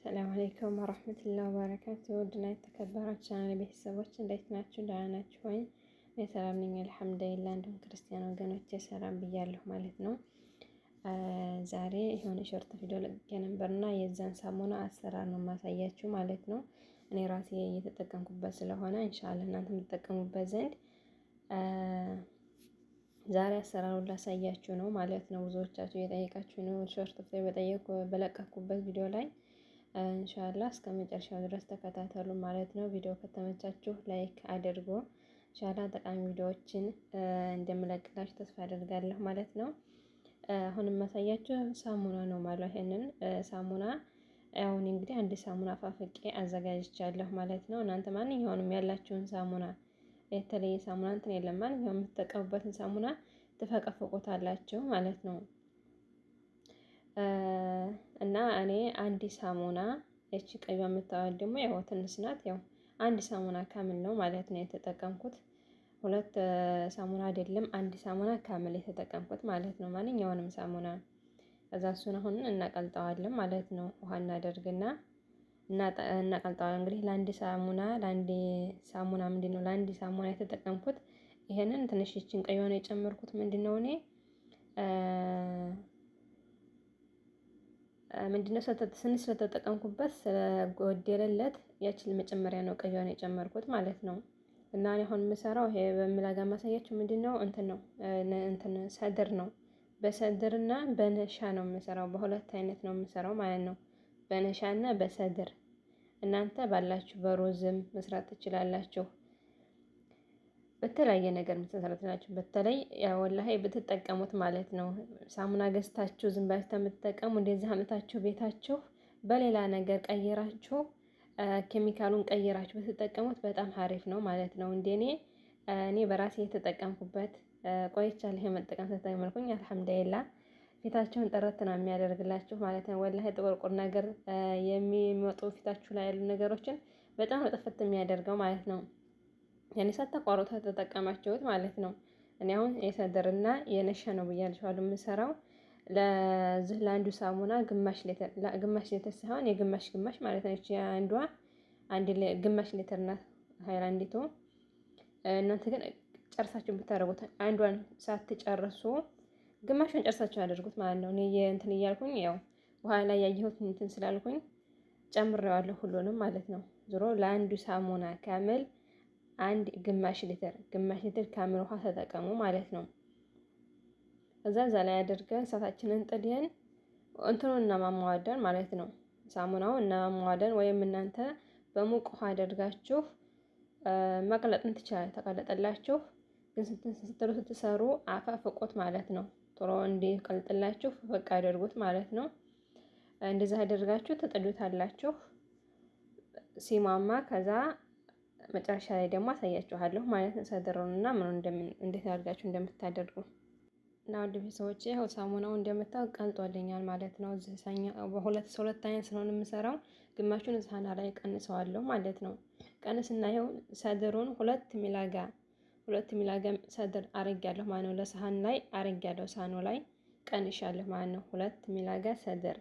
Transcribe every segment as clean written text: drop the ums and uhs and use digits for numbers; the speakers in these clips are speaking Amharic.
ሰላም አለይኩም ወራህመቱላሂ ወበረካቱ። ውድና የተከበራችሁ ቻናል ቤተሰቦች እንዴት ናችሁ? ደህና ናችሁ ወይ? እኔ ሰላም ነኝ አልሐምዱሊላህ። እንዲሁም ክርስቲያን ወገኖቼ ሰላም ብያለሁ ማለት ነው። ዛሬ የሆነ short ቪዲዮ ለቅቄ ነበርና የዛን ሳሙና አሰራር ነው ማሳያችሁ ማለት ነው። እኔ ራሴ እየተጠቀምኩበት ስለሆነ ኢንሻአላህ እናንተ የምትጠቀሙበት ዘንድ ዛሬ አሰራሩን ላሳያችሁ ነው ማለት ነው። ብዙዎቻችሁ እየጠየቃችሁ ነው short ቪዲዮ በጠየቁ በለቀኩበት ቪዲዮ ላይ ኢንሻአላህ እስከ መጨረሻው ድረስ ተከታተሉ ማለት ነው። ቪዲዮ ከተመቻችሁ like አድርጎ ኢንሻአላህ ጠቃሚ ቪዲዮዎችን እንደምለቅላችሁ ተስፋ አደርጋለሁ ማለት ነው። አሁን የማሳያችሁ ሳሙና ነው ማለት ይሄንን ሳሙና አሁን እንግዲህ አንድ ሳሙና ፋፍቄ አዘጋጅቻለሁ ማለት ነው። እናንተ ማንኛውንም ያላችሁን ሳሙና የተለየ ሳሙና እንትን የለም፣ ማንኛውም የምትጠቀሙበትን ሳሙና ትፈቀፍቁታላችሁ ማለት ነው። እና እኔ አንድ ሳሙና እቺ ቀይዋ የምታወድ ደግሞ ያው ትንሽ ናት። ያው አንድ ሳሙና كامل ነው ማለት ነው የተጠቀምኩት። ሁለት ሳሙና አይደለም፣ አንድ ሳሙና كامل የተጠቀምኩት ማለት ነው። ማንኛውንም ሳሙና ከዛ እሱን አሁን እናቀልጠዋለን ማለት ነው። ውሃ እናደርግና እናቀልጠዋለን። እንግዲህ ለአንድ ሳሙና ምንድን ነው ለአንድ ሳሙና የተጠቀምኩት ይሄንን ትንሽ ይችን ቀይዋን የጨመርኩት ምንድን ነው እኔ ምንድነው ትንሽ ስለተጠቀምኩበት ስለጎደለለት ያችን መጨመሪያ ነው ቀይዋን የጨመርኩት ማለት ነው። እና እኔ አሁን የምሰራው ይሄ በምላጋ ማሳያችሁ ምንድነው እንትን ነው እንትን ሰድር ነው። በሰድርና በነሻ ነው የምሰራው። በሁለት አይነት ነው የምሰራው ማለት ነው። በነሻና በሰድር እናንተ ባላችሁ በሮዝም መስራት ትችላላችሁ። በተለያየ ነገር መስራት ትችላላችሁ። በተለይ ያው ወላሂ ብትጠቀሙት ማለት ነው። ሳሙና ገዝታችሁ ዝም ብላችሁ ከምትጠቀሙ እንደዚህ አምጥታችሁ ቤታችሁ በሌላ ነገር ቀይራችሁ ኬሚካሉን ቀይራችሁ ብትጠቀሙት በጣም ሀሪፍ ነው ማለት ነው። እንደኔ እኔ በራሴ የተጠቀምኩበት ቆይቻለሁ። የመጠቀም ተጠቀምኩኝ አልሐምዱሊላህ። ፊታችሁን ጥርት ነው የሚያደርግላችሁ ማለት ነው። ወላሂ ጥቁርቁር ነገር የሚወጡ ፊታችሁ ላይ ያሉ ነገሮችን በጣም ጥፍት የሚያደርገው ማለት ነው። ያኔ ሳታቋርጡ ተጠቀማችሁት ማለት ነው። እኔ አሁን የሰድርና የነሻ ነው ብያለሁ የምሰራው። ለዚህ ለአንዱ ሳሙና ግማሽ ሊትር ግማሽ ሊትር ሳይሆን የግማሽ ግማሽ ማለት ነው። እቺ አንዷ አንድ ግማሽ ሊትር ናት ሃይላንዲቱ። እናንተ ግን ጨርሳችሁ ብታደርጉት አንዷን ሳትጨርሱ ግማሹን ጨርሳችሁ አድርጉት ማለት ነው። እኔ እንትን እያልኩኝ ያው ውሃ ላይ ያየሁት እንትን ስላልኩኝ ጨምሬዋለሁ ሁሉንም ማለት ነው። ዞሮ ለአንዱ ሳሙና كامل አንድ ግማሽ ሊትር كامل ውሃ ተጠቀሙ ማለት ነው። እዛ እዛ ላይ አድርገን እሳታችንን ጥደን እንትኑን እናማሟዋለን ማለት ነው። ሳሙናውን እናማሟዋለን ወይም እናንተ በሙቅ ውሃ አድርጋችሁ መቅለጥን ትችላላችሁ። ተቀለጠላችሁ ግን ስትሉ ስትሰሩ አፋፍቆት ማለት ነው። ቶሎ እንዲቀልጥላችሁ ፈቅ አድርጉት ማለት ነው። እንደዛ አድርጋችሁ ትጥዱታላችሁ ሲሟማ ከዛ መጨረሻ ላይ ደግሞ አሳያችኋለሁ ማለት ነው። ሰድሩንና ምኑን እንዴት አድርጋችሁ እንደምታደርጉ። እና ውድ ቤተሰቦቼ ይኸው ሳሙናው እንደምታውቅ ቀልጦልኛል ማለት ነው። እዚህ ሳኛ በሁለት ሁለት አይነት ስለሆነ የምሰራው ግማሹን ሳህና ላይ ቀንሰዋለሁ ማለት ነው። ቀንስና ይኸው ሰድሩን 2 ሚላጋ 2 ሚላጋ ሰድር አርጌያለሁ ማለት ነው። ለሳህን ላይ አርጌያለሁ፣ ሳህኑ ላይ ቀንሻለሁ ማለት ነው። 2 ሚላጋ ሰድር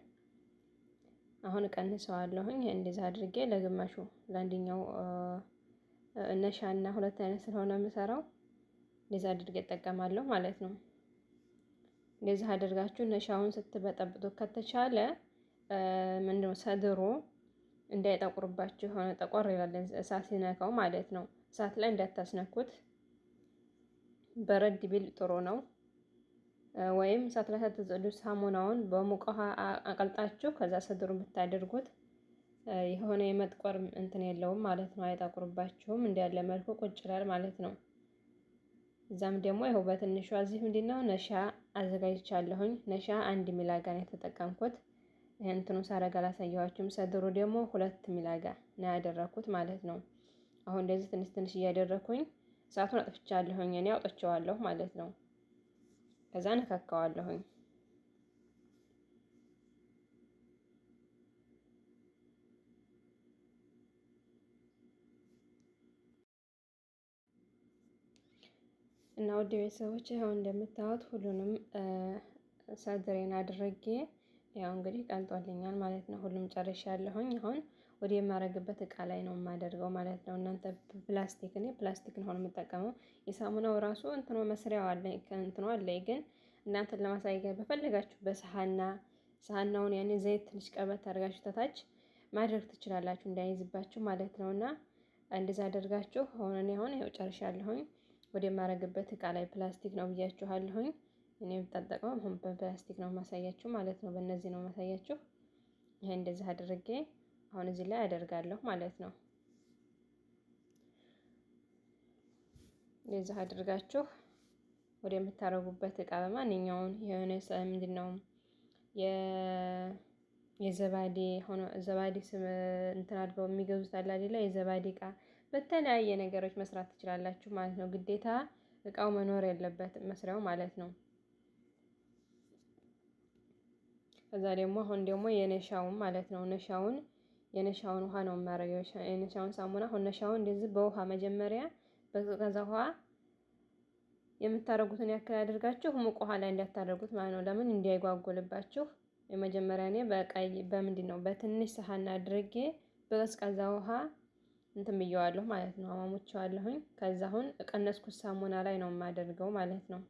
አሁን ቀንሰዋለሁኝ። እንደዛ አድርጌ ለግማሹ ለአንደኛው ነሻና ሁለት አይነት ስለሆነ የምሰራው እንደዛ አድርጌ እጠቀማለሁ ማለት ነው። እንደዚህ አድርጋችሁ ነሻውን ስትበጠብጡ ከተቻለ ምንድነው ሰድሮ እንዳይጠቁርባችሁ የሆነ ጠቆር ይላል እሳት ሲነካው ማለት ነው። እሳት ላይ እንዳታስነኩት፣ በረድ ቢል ጥሩ ነው። ወይም እሳት ላይ ሳትጥዱ ሳሙናውን በሙቅ ውሃ አቀልጣችሁ ከዛ ሰድሩን ብታደርጉት የሆነ የመጥቆር እንትን የለውም ማለት ነው። አይጠቁርባችሁም፣ እንዲያለ መልኩ ቁጭ ይላል ማለት ነው። እዛም ደግሞ ይኸው በትንሿ እዚህ ምንድነው ነሻ አዘጋጅቻለሁኝ። ነሻ 1 ሚላጋ ነው የተጠቀምኩት። ይሄን እንትኑ ሳረጋ አላሳየኋችሁም። ሰድሩ ደግሞ 2 ሚላጋ ነው ያደረኩት ማለት ነው። አሁን እንደዚህ ትንሽ ትንሽ እያደረኩኝ እሳቱን አጥፍቻለሁኝ። እኔ አውጥቼዋለሁ ማለት ነው። ከዛ ነካካዋለሁኝ። እና ውድ ቤተሰቦች ይኸው እንደምታዩት ሁሉንም ሰድሬን አድርጌ ያው እንግዲህ ቀልጦልኛል ማለት ነው። ሁሉም ጨርሻለሁኝ። አሁን ወደ የማረግበት እቃ ላይ ነው የማደርገው ማለት ነው። እናንተ ፕላስቲክ፣ እኔ ፕላስቲክ ነው የምጠቀመው። የሳሙናው ራሱ እንትኖ መስሪያው አለ እንትኖ አለ፣ ግን እናንተን ለማሳየት በፈለጋችሁ በሰሃና ሰሃናውን ያኔ ዘይት ትንሽ ቀበት አድርጋችሁ ተታች ማድረግ ትችላላችሁ እንዳይዝባችሁ ማለት ነውና እንደዛ አደርጋችሁ አሁን እኔ አሁን ይኸው ጨርሻለሁኝ። ወደ የማረግበት እቃ ላይ ፕላስቲክ ነው ብያችኋለሁኝ። እኔ የምጠቀመው አሁን በፕላስቲክ ነው ማሳያችሁ ማለት ነው። በእነዚህ ነው ማሳያችሁ። ይሄ እንደዚህ አድርጌ አሁን እዚህ ላይ አደርጋለሁ ማለት ነው። እንደዚህ አድርጋችሁ ወደ የምታረጉበት እቃ በማንኛውም የሆነ ምንድን ነው የዘባዴ ሆኖ ዘባዴ ስም እንትን አድርገው የሚገዙት አለ አይደለ? የዘባዴ እቃ በተለያየ ነገሮች መስራት ትችላላችሁ ማለት ነው። ግዴታ እቃው መኖር የለበትም መስሪያው ማለት ነው። ከዛ ደግሞ አሁን ደግሞ የነሻውን ማለት ነው ነሻውን የነሻውን ውሃ ነው የማደርገው። የነሻውን ሳሙና አሁን ነሻውን እንደዚህ በውሃ መጀመሪያ በቀዝቃዛ ውሃ የምታደርጉትን ያክል አድርጋችሁ ሙቅ ውሃ ላይ እንዳታደርጉት ማለት ነው። ለምን እንዳይጓጉልባችሁ። የመጀመሪያ እኔ በቀይ በምንድን ነው በትንሽ ሰሃን አድርጌ በቀዝቃዛ ውሃ እንትን ብየዋለሁ ማለት ነው። አማሙቸዋለሁኝ። ከዛ አሁን ቀነስኩት ሳሙና ላይ ነው የማደርገው ማለት ነው።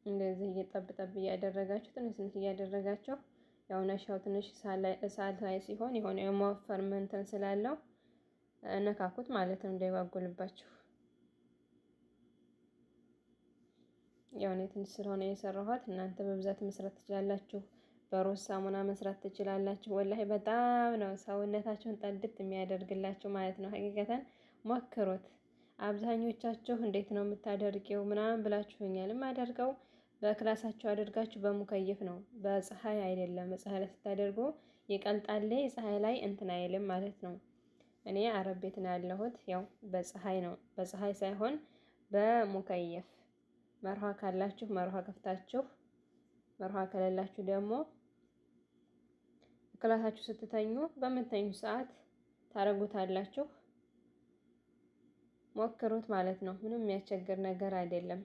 እንደዚህ እየጠብጠብ እያደረጋችሁ ትንሽ ትንሽ እያደረጋችሁ ያው ነሻው ትንሽ እሳት ላይ ሲሆን የሆነ የመወፈር እንትን ስላለው ነካኩት ማለት ነው እንዳይጓጉልባችሁ። ያው እኔ ትንሽ ስለሆነ የሰራኋት እናንተ በብዛት መስራት ትችላላችሁ። በሮዝ ሳሙና መስራት ትችላላችሁ። ወላሂ በጣም ነው ሰውነታችሁን ጠድት የሚያደርግላችሁ ማለት ነው። ሀቂቀተን ሞክሩት። አብዛኞቻችሁ እንዴት ነው የምታደርጊው ምናምን ብላችሁኛል። የማደርገው በክላሳችሁ አድርጋችሁ በ مكيف ነው፣ በፀሐይ አይደለም። በፀሐይ ላይ ስታደርጉ ይቀልጣል፣ ፀሐይ ላይ እንትን አይልም ማለት ነው። እኔ አረብ ቤት ነው ያለሁት። ያው በፀሐይ ነው፣ በፀሐይ ሳይሆን በ مكيف። مروحة ካላችሁ مروحة ከፍታችሁ፣ مروحة ከሌላችሁ ደግሞ ክላሳችሁ ስትተኙ በምትተኙ ሰዓት ታረጉታላችሁ። ሞክሩት ማለት ነው። ምንም የሚያስቸግር ነገር አይደለም።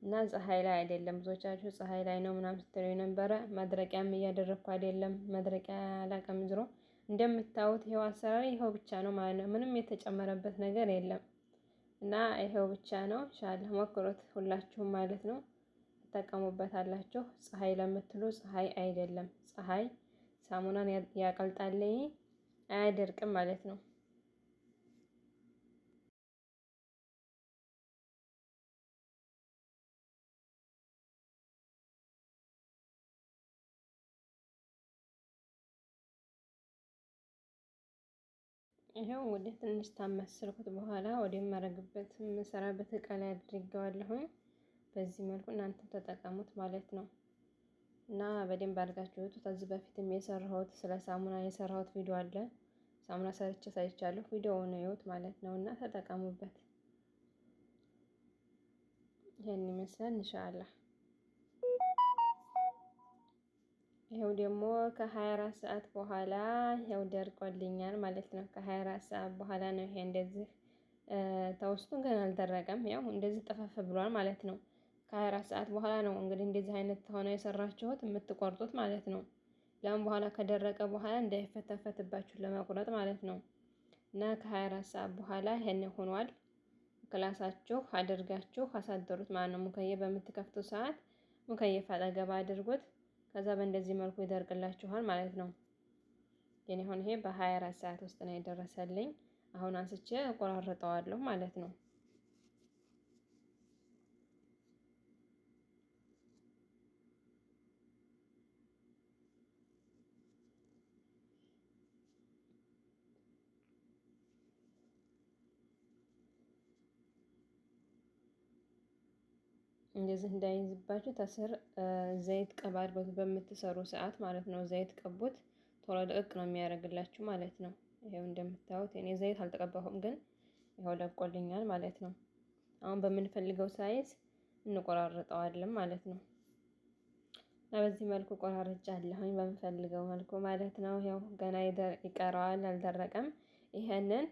እና ፀሐይ ላይ አይደለም። ብዙዎቻችሁ ፀሐይ ላይ ነው ምናምን ስትሉ የነበረ መድረቂያም እያደረግኩ አይደለም። መድረቂያ አላውቅም። ዝሮ እንደምታዩት ይኸው አሰራር ይኸው ብቻ ነው ማለት ነው። ምንም የተጨመረበት ነገር የለም እና ይኸው ብቻ ነው። ኢንሻአላህ ሞክሩት ሁላችሁም ማለት ነው። ትጠቀሙበታላችሁ። ፀሐይ ለምትሉ ፀሐይ አይደለም። ፀሐይ ሳሙናን ያቀልጣል አያደርቅም ማለት ነው። ይኸው እንግዲህ ትንሽ ታመስልኩት በኋላ ወደ የማረግበት የምሰራበት እቃ ላይ አድርጌዋለሁኝ። በዚህ መልኩ እናንተም ተጠቀሙት ማለት ነው። እና በደንብ አድርጋችሁ ከዚህ በፊትም የሰራሁት ስለ ሳሙና የሰራሁት ቪዲዮ አለ። ሳሙና ሰርቼ ሳይቻለሁ ቪዲዮውን እዩት ማለት ነው። እና ተጠቀሙበት። ይሄን ይመስላል ኢንሻአላህ። ይኸው ደግሞ ከ24 ሰዓት በኋላ ይኸው ደርቆልኛል ማለት ነው። ከ24 ሰዓት በኋላ ነው ይሄ እንደዚህ ተውስጡ ገና አልደረቀም። ያው እንደዚህ ጠፈፍ ብሏል ማለት ነው። ከ24 ሰዓት በኋላ ነው እንግዲህ እንደዚህ አይነት ሆነ የሰራችሁት የምትቆርጡት ማለት ነው። ለምን በኋላ ከደረቀ በኋላ እንዳይፈተፈትባችሁ ለመቁረጥ ማለት ነው። እና ከ24 ሰዓት በኋላ ይሄን ሆኗል። ክላሳችሁ አድርጋችሁ አሳደሩት ማለት ነው። مكيف በምትከፍቱ ሰዓት مكيف አጠገብ አድርጉት። ከዛ በእንደዚህ መልኩ ይደርቅላችኋል ማለት ነው። የኔ አሁን ይሄ በ24 ሰዓት ውስጥ ነው የደረሰልኝ። አሁን አንስቼ እቆራርጠዋለሁ ማለት ነው። እንደዚህ እንዳይዝባችሁ ተስር ዘይት ቀባ አድርጉት በምትሰሩ ሰዓት ማለት ነው። ዘይት ቀቡት፣ ቶሎ ደቅ ነው የሚያደርግላችሁ ማለት ነው። ይሄው እንደምታዩት እኔ ዘይት አልተቀባሁም፣ ግን ይኸው ለቆልኛል ማለት ነው። አሁን በምንፈልገው size እንቆራርጠዋለን ማለት ነው። እና በዚህ መልኩ ቆራርጫለሁኝ በምፈልገው መልኩ ማለት ነው። ያው ገና ይቀረዋል፣ አልደረቀም። ይሄንን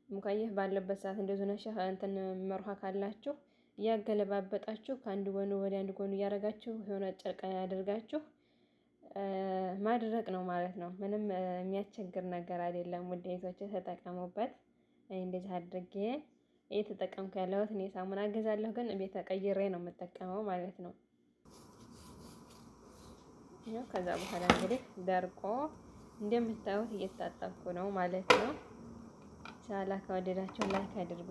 مكيف ባለበት ሰዓት እንደዚሁ نشافة እንትን مروحة ካላችሁ እያገለባበጣችሁ ከአንድ ጎኑ ወደ አንድ ጎኑ እያደረጋችሁ የሆነ ጨርቅ ያደርጋችሁ ማድረቅ ነው ማለት ነው። ምንም የሚያስቸግር ነገር አይደለም። ውድ እህቶቼ ተጠቀሙበት። እኔ እንደዚህ አድርጌ እየተጠቀምኩ ያለሁት እኔ ሳሙና እገዛለሁ፣ ግን ቤት ቀይሬ ነው የምጠቀመው ማለት ነው። ከዛ በኋላ እንግዲህ ደርቆ እንደምታዩት እየታጠብኩ ነው ማለት ነው። ኢንሻአላህ ከወደዳችሁ like አድርጉ።